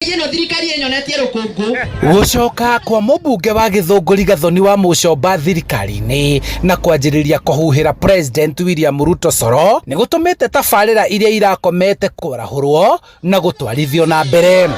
Ĩno thirikari ĩnyonetie rũkũngũ. Gũcoka kwa mũmbunge wa Gĩthũngũri Gathoni wa Mũcomba thirikari-inĩ na kwanjĩrĩria kũhuhĩra President William Ruto coro nĩ gũtũmĩte tabarĩra iria irakomete kwarahũrwo na gũtwarithio na mbere.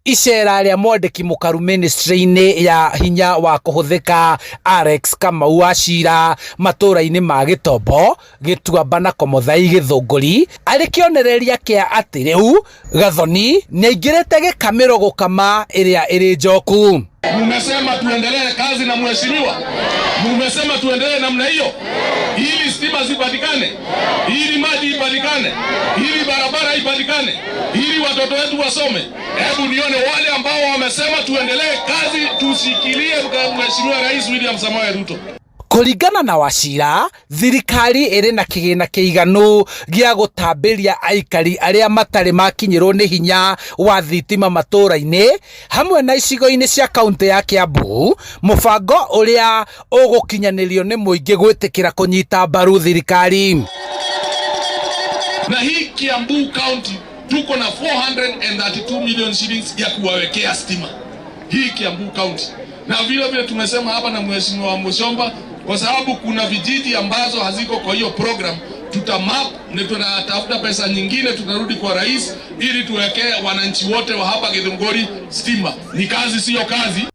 Icera rĩa mwandĩki mũkaru ministry-inĩ ya hinya wa kũhũthĩka Alex Kamau wa Cira matũra-inĩ ma Gĩtombo, Gĩtuamba na Komothai Gĩthũngũri arĩ kĩonereria kĩa atĩ rĩu Gathoni nĩaingĩrĩte gĩkamĩro gũkama ĩrĩa ĩrĩ njoku. Mumesema tuendelee kazi na mheshimiwa, mumesema tuendelee namna hiyo ili stima zipatikane, ili maji ipatikane, ili barabara ipatikane, ili watoto wetu wasome. Hebu nione wale ambao wamesema tuendelee kazi, tushikilie mheshimiwa Rais William Samoei Ruto. Kũringana na Wachira, thirikari ĩrĩ na kĩgĩna kĩiganu gĩa gũtambĩria aikari arĩa matarĩ makinyĩrwo nĩ hinya wa thitima matũra-inĩ hamwe na icigo-inĩ cia kaunti ya Kiambu, mũbango ũrĩa ũgũkinyanĩrio nĩ mũingĩ gwĩtĩkĩra kũnyita mbaru thirikari. Na hii Kiambu County tuko na 432 million shillings ya kuwawekea stima hii Kiambu County, na vile vile tumesema hapa na mheshimiwa Mushomba, kwa sababu kuna vijiji ambazo haziko kwa hiyo program, tutamap na tunatafuta pesa nyingine, tutarudi kwa rais ili tuwekee wananchi wote wa hapa Githunguri stima. Ni kazi, siyo kazi.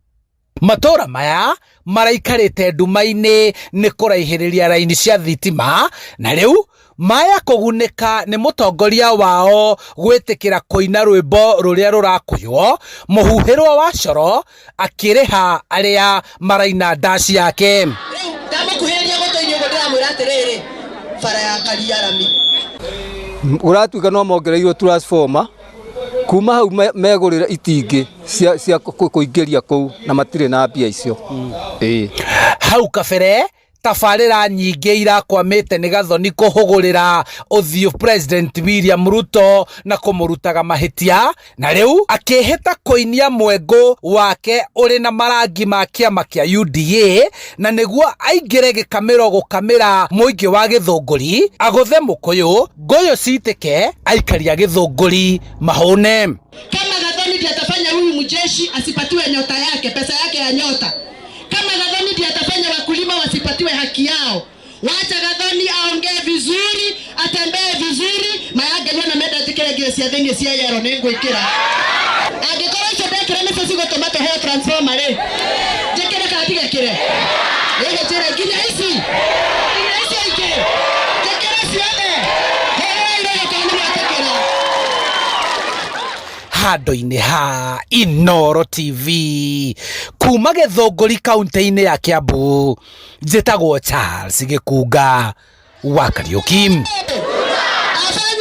Matũra maya maraikarĩte nduma-inĩ nĩ kũraihĩrĩria raini cia thitima na rĩu maya kũgunĩka nĩ mũtongoria wao gwĩtĩkĩra kũina rwĩmbo rũrĩa rũrakũywo mũhuhĩrwo wa coro akĩrĩha arĩa maraina ndaci yake. Rĩu ndamũkuhĩrĩria gũtũ-inĩ ũguo ndĩramwĩra atĩrĩrĩ, bara ya Karia rami. Ũratuĩka no mongereirwo transformer kuma hau megũrĩra itingĩ cia kũingĩria kũu na matirĩ na mbia icio. Ĩĩ. Hau kabere tabarĩra nyingĩ irakwamĩte nĩ Gathoni kũhũgũrĩra ũthiũ President William Ruto na kũmũrutaga mahĩtia na rĩu akĩhĩta kũinia mwengũ wake ũrĩ na marangi ma kĩama kĩa UDA na nĩguo aingĩre gĩkamĩro gũkamĩra mũingĩ wa Gĩthũngũri agũthe mũkũyũ ngũyũ citĩke aikari a Gĩthũngũri mahũne. Kama Gathoni ndiye atafanya huyu mjeshi asipatiwe nyota yake, pesa yake ya nyota. Kama Gathoni ndiye atafanya wakulima wasipatiwe haki yao. Wacha Gathoni aongee vizuri, atembee vizuri, mayangerio na menda njikire ngio cia thĩinĩ cia yero nĩ ngwĩkĩra. Angĩkorwo icio ndekĩra nĩcio cigũtũma tũheo transformer rĩ, njĩkĩre kana ndigekĩre? Ĩhĩ njĩre nginya ici, nginya icio ingĩ, njĩkĩre ciothe. Hũrĩrai rũhĩ kana nĩ mwetĩkĩra. Handũ-inĩ ha Inooro TV kuma Gĩthũngũri kaunti-inĩ ya Kiambu, njĩtagwo Charles Gĩkunga wa Kariũki. Afande.